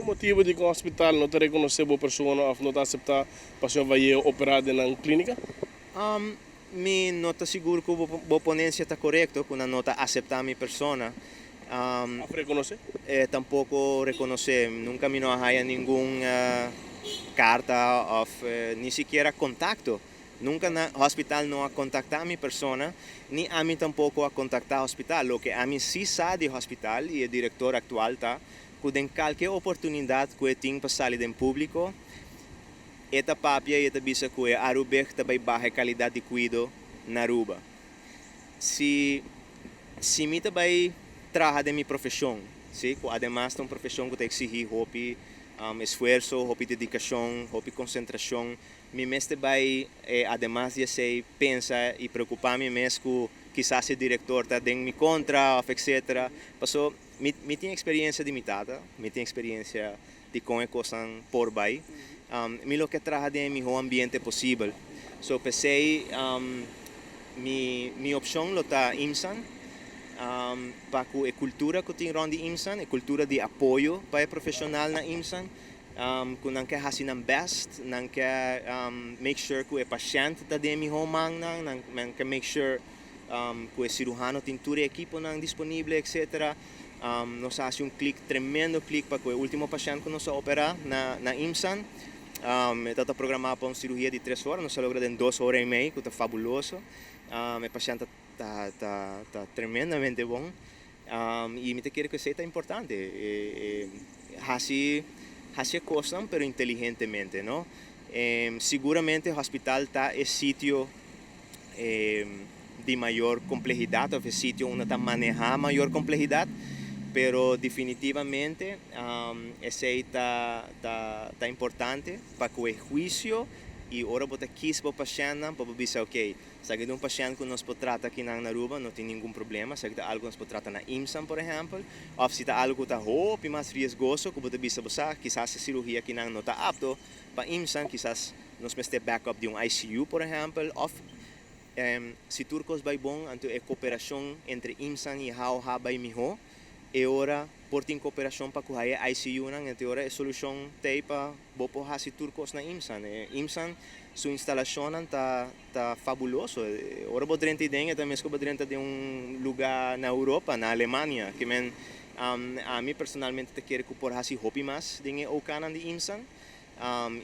Motibo di cu hospital no ta reconoce bo persona of no ta acepta pa señor Vallejo opera den nan clinica? Mi no ta sigur cu bo ponencia ta corecto, cu nan no ta acepta mi persona. Of reconoce? Tampoco reconoce. Nunca mi no a haya ningun carta of ni sikiera contacto. Nunca na hospital no a contacta mi persona, ni ami tampoco a contacta hospital. Loke ami si sa di hospital y e director actual ta cu den cualkier oportunidad cu e tin pa sali den publico, e ta papia y e ta bisa cu e Arubig ta bay baha calidad di cuido na Aruba. Si mi ta bay traha den mi profesion, si, cu ademas ta un profesion cu ta exigi hopi esfuerso, hopi dedicacion, hopi concentracion, mi mester bay, ademas di esey, pensa y preocupa mi mes cu kisas e director ta den mi contra of etc. Paso mi tin experiencia di mi tata, mi tin experiencia di con e cosnan por bay. Mi lo kier traha den miho ambiente posibel. So p'esey mi opcion lo ta IMSAN, pa cu e cultura cu tin rond di IMSAN, e cultura di apoyo pa e profesional na IMSAN, cu nan kier haci nan best, nan kier make sure cu e pashent ta den miho man nan kier make sure cu e cirujano tin tur e ekiponan disponibel, etc. Nos a haci un klik, tremendo klik pa cu e ultimo pashent cu nos a opera na IMSAN. E ta programa pa un cirugia di 3 ora, nos a logra den 2 ora y mei, cu ta fabuloso. E pashent ta tremendamente bon. Y mi ta kere cu esey ta importante. Haci cos, pero inteligentemente, no? Seguramente hospital ta e sitio di mayor complehidad, of e sitio unda ta maneha mayor complehidad, pero definitivamente esey ta importante pa cu huicio y ora bo ta kies bo pashent, pa bisa: "Ok, esaki ta un pashent cu nos por trata aki na Aruba, no tin ningun problema, esaki ta algo cu nos por trata na IMSAN, por ehempel", of si ta algo cu ta hopi mas riesgoso, cu bo ta bisa: "Kisas e cirugia aki no ta apto pa IMSAN, kisas nos mester backup di un ICU, por ehempel", of si tur cos bay bon, anto e cooperacion entre IMSAN y HOH bay miho, e ora por tin cooperacion pa cu e ICU nan, anto ora e solucion t'ey pa bo por haci tur cos na IMSAN. IMSAN su instalacion ta fabuloso. Ora bo drenta den, ta mescos cu bo drenta den un lugar na Europa, na Alemania, kiermen ami personalmente ta kere cu por haci hopi mas den e OK nan di IMSAN.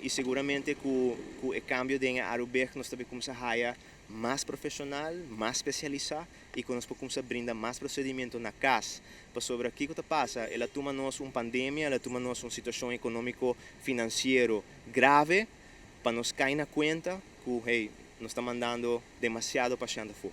Y seguramente cu e cambio den Arubig nos tambe cuminsa haya mas profesional, mas specialisa y cu nos por cuminsa brinda mas procedimento na cas. Pasobra kico ta pasa, el a tuma nos un pandemia, el a tuma nos un situacion economico financiero grave pa nos cay na cuenta cu, hey, nos ta mandando demasiado pashent afo.